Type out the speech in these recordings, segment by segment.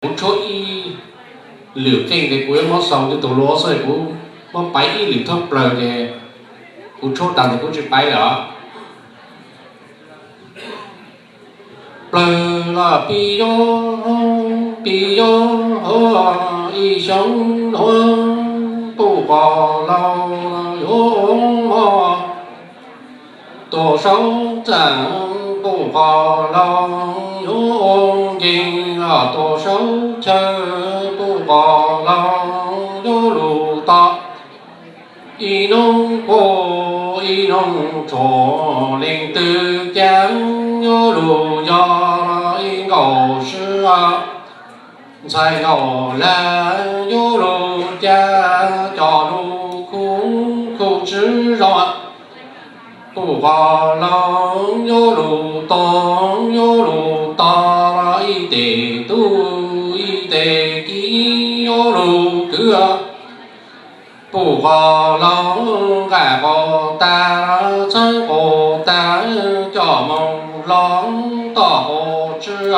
Kuv tshuab ib lwm qeej ces kuv yuav muab xaus tus lus xwb, kuv muab paiv ib lwm thoob plaws ces kuv tshuab tas ces kuv tsis paiv lawm os. Plawg los pib yob, pib yob hauv ib xyoo no, puj qos laus yuav ua mov, tus saub txaj puj qos laus yuav ua nkeeg los tus saub chaw puj qos laus yuav lug tau ib noog quaj ib noog tsuag, leej twg cav yuav lug yog ib nkaus sib ntxhais nkaus lawm, yuav lug cav cov lug khuv khuv tsis zoo. Puj qos laus yuav lug tog, yuav lug tog ib tes tub ib tes kiv yuav lug kwv. Puj qos laus nqaj qos tag, txheeb qos tag, coj moog lug toj qos tsib,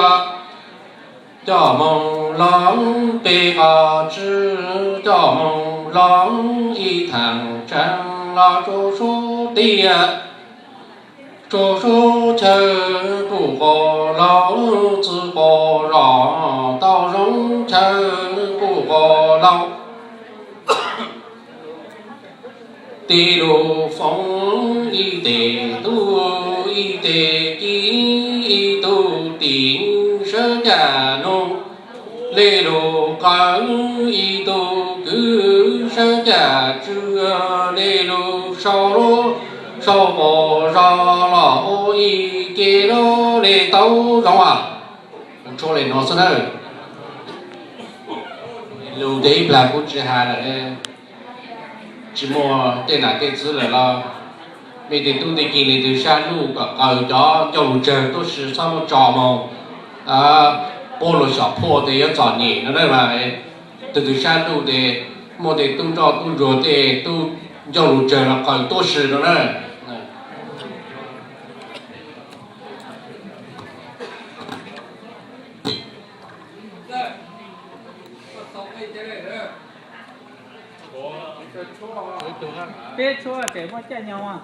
coj moog lug peb qos tsib, coj moog lug ib thaam tsaam los tsuas sub tiag, tsuas sub chaw puj qos laus, txwv qos zog tau zoo chaw puj qos laus. Tib lug foom ib tes tub ib tes kiv, ib tug tim sawv caj nug, le lug qawm ib tug kwv sawv caj tswv, le lug sau lub sau qos zog los ua ib ke lub le tau zoo. Tshuab le nuav xwb na. Lug tes ib plag kuv tsis has lawm, tsis muaj tej nam tej txwv lawm los mej tej tub tej kiv le tug sab luj kom qaws cov ncauj lug tsawg tuab si txhob muab tso moog puab lug xyom phuaj tes yuav txom nyem no na. Tug tug sab luj tes muaj tej tub ntsoj tub ntsuag tej tub ncauj lug tsawg los qaws tuab si no na. Peb tshuab ces muaj caij nyoog.